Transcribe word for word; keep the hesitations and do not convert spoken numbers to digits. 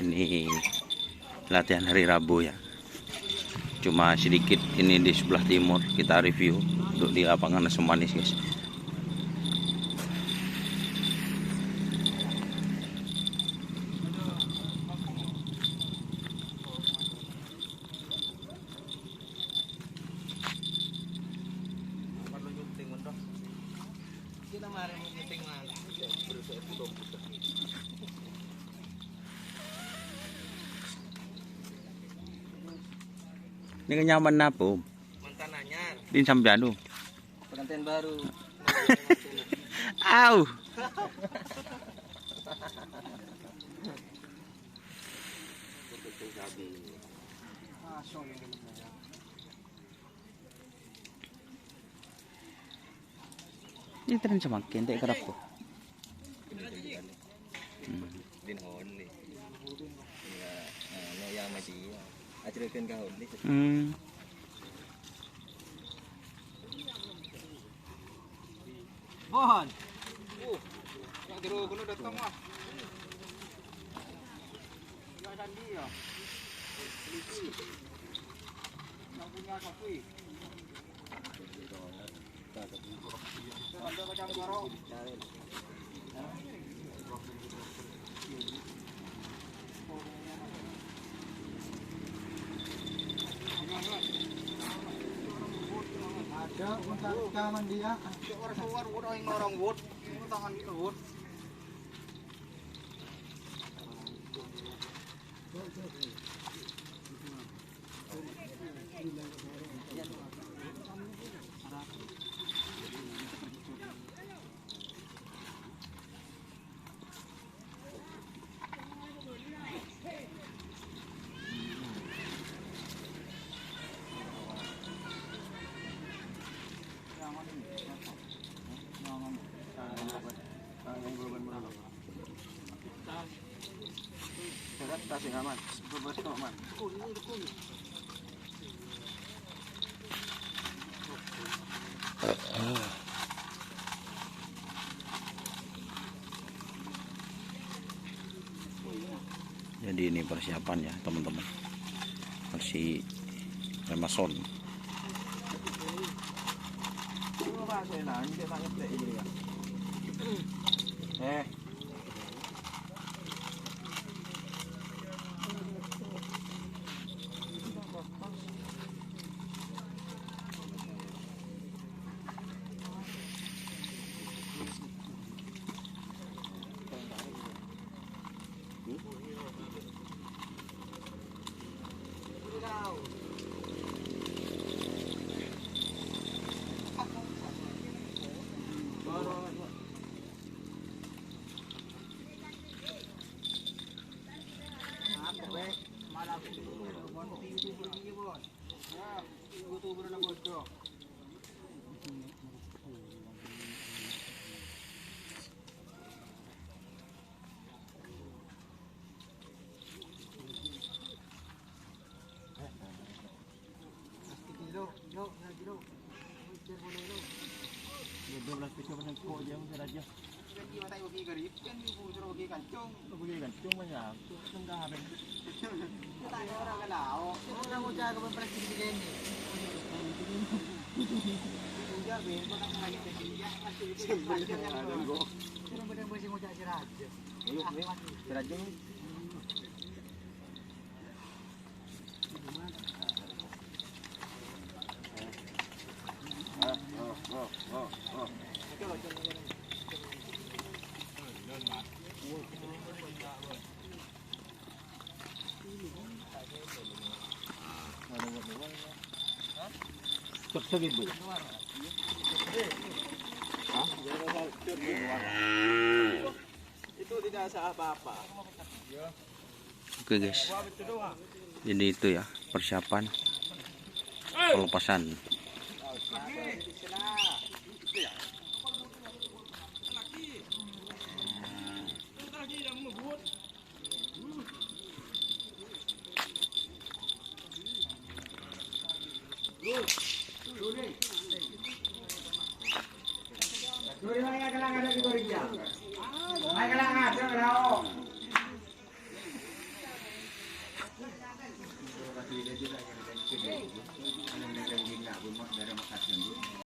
Ini latihan hari Rabu ya. Cuma sedikit ini di sebelah timur kita review untuk di lapangan Asem Manis, guys. Ini kenyaman napa, Om? Mantan anyar. Din sampeyan, Om. Pengantin baru. Au. Ini tren semakin, tak kerap tuh. Hmm. Din Honli. Iya, anu, ya, Ahmadiyah. Ajregen ka Honli. Hmm. Bon. Uh, nak jero kono datang, wah. Enggak ada dia. Polisi. Enggak punya kopi. Ada, bukan taman dia. Orang keluar, orang orang wot, tangan itu wot. Jadi ini persiapan ya, teman-teman. Masih remason. Eh. Itu tidak salah apa-apa. Oke, guys. Jadi itu ya persiapan pelepasan.